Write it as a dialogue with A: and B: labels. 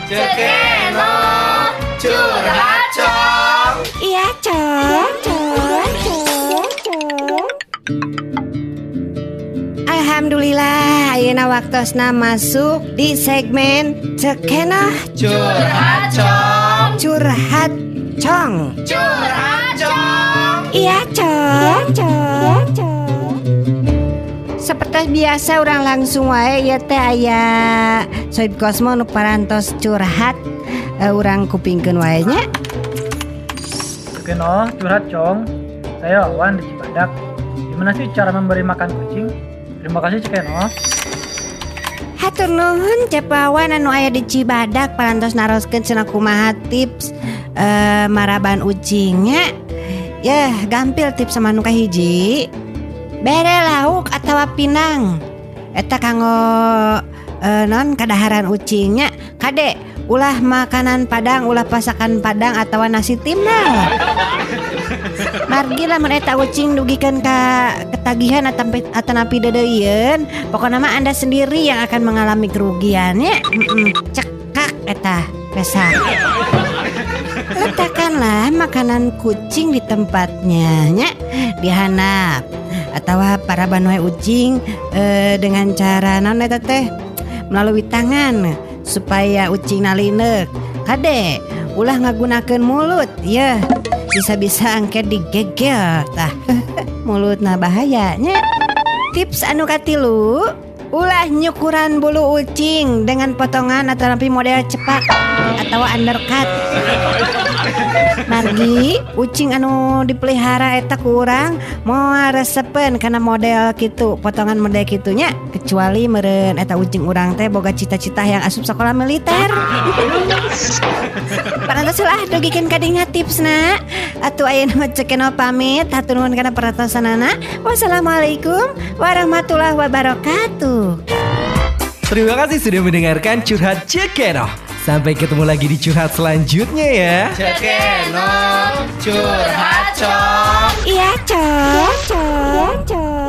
A: Ceu Kenoh curhat, Cong.
B: Iya, Cong, Cong, Cong, Cong. Alhamdulillah, ayeuna waktosna masuk di segmen Ceu Kenoh
A: Curhat, Cong.
B: Curhat, Cong.
A: Curhat, Cong.
B: Iya, Cong, Cong, Cong. Seperti biasa, urang langsung wae ya teh, aya Soib Kosmo nu parantos curhat. Urang kupingkeun wae nya.
C: Oke noh, curhat, Cong. Saya Wawan di Cibadak. Gimana sih cara memberi makan kucing? Terima kasih, Ceu Kenoh.
B: Hatur nuhun, Cep Wawan anu aya di Cibadak, parantos naroskeun cenah kumaha tips maraban ucingnya. Yah, gampil tips sama nu kahiji. Bere lauk atawa pinang. Eta kanggo non kadaharan ucingnya. Kade, ulah makanan padang, ulah pasakan padang atau nasi timbal. Margi lamun eta ucing dugikeun ka ketagihan atanapi deudeuieun, pokokna mah Anda sendiri yang akan mengalami kerugiannya. Cekak eta pesak. Letakkanlah makanan kucing di tempatnya nya, dihandap atau paraban wae ucing dengan cara naon eta teh, melalui tangan supaya ucing nalineuk. Kade, ulah ngagunakeun mulut ya, bisa-bisa engke digegel tah mulutna, bahayanya. Tips anu katilu, ulah nyukuran bulu ucing dengan potongan atau nampi model cepak atau undercut. Margi ucing anu dipelihara eta kurang moal resepen karena model gitu, potongan model kitunya, kecuali meren eta ucing urang teh boga cita-cita yang asup sekolah militer. Parantos lah dugikeun kadinya tipsna. Atuh ayeuna mah Ceu Kenoh pamit, hatur nuhun kana perhatosanana. Wassalamualaikum warahmatullahi wabarakatuh.
D: Terima kasih sudah mendengarkan Curhat Ceu Kenoh. Sampai ketemu lagi di curhat selanjutnya ya.
A: Ceu Kenoh curhat, Cong.
B: Iya, Cong, Cong, Cong.